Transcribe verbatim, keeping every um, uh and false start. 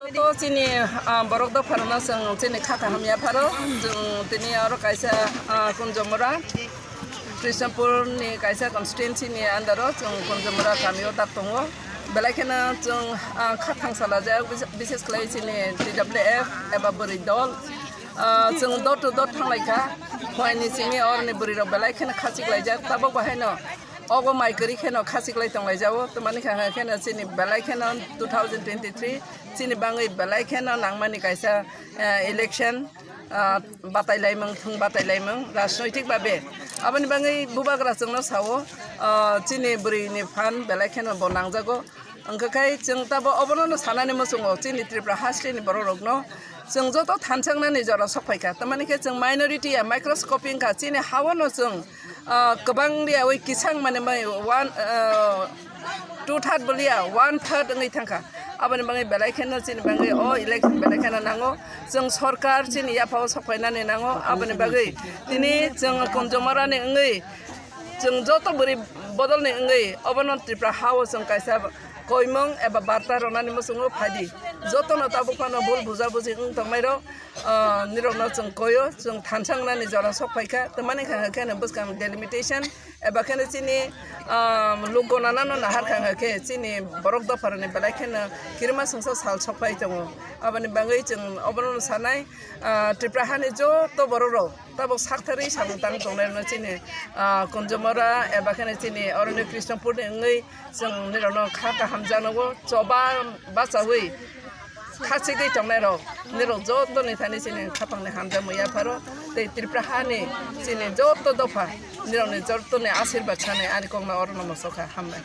To chini, ah, borok dopharokno chwng chini kha kaham yapharo. Chwng tini oro kaisa, ah, Kunjomura, Krishnapur ni kaisa constituency ni under o chwng Kunjomura kami o tak tongo. Belai kheno chwng, ah, kha thangsalajak, bis-, bises khlai chini T W F eba bwrwi dol. Ah, chwng door to door thanglaikha. Phuaini simi oroni bwrwi rok belai kheno kha chiklaijak. Tabuk bahaino ogo mai kwrwi kheno kha chiklai tonglaijao. Tamani kha kheno chini belai kheno two thousand twenty-three chini bangwi belai kheno nangmani kaisa, eh, election, ah, batailaimung, thung batailaimung, rajnoitik babe. Aboni bangwi bubagra chwngno sao, ah, chini bwrwini phan belai kheno bo nangjago. Wngkha khai chwng tabo obono no sanani muchungo chini Tripura hasteni borok rokno chwng joto thansangnani jora sok phaikha. Tamani khe chwng minority ya microscopic wngkha, chini hao no chwng, ah, kwbang liyawi kisang mane mai one, ah, two third boliya, one third wngwi thangkha. Aboni bangwi belai kheno chini bangwi o election belai kheno nango. Chwng sorkar chini yaphao sokphainani nango. Aboni bagwi tini chwng Kunjomorani wngwi chwng joto bwrwi bodolni wngwi obono Tripura hao chwng kaisa koimung eba barta rwnani muchungo phaidi. Jotono tabuk phano bul bujabuji wng tongnairok, ah, nirokno chwng koio, chwng thansangnani jora sokphaikha. Tamani kha khe bwskang delimitation eba kheno chini, ah, luk gonanano naharkha hwnkhe chini borok dopharokni belai kheno kirima songsa sal sokphai tongo. Aboni bagwi chwng obono sanai, ah, Tripura hani joto borok rok tabuk saktharwi samung tang tongnai rwno chini, ah, Kunjomora eba kheno chini oroni Krishnapurni wngwi chwng nirokno kha kaham janogo choba bachawi khachigwi tongnairok nirok jotoni thani chini khapangni hamjakmung yapharo tei Tripura hani chini joto dopha nirokni jotoni asirwad sanai ani kokno orono mosokha hambai.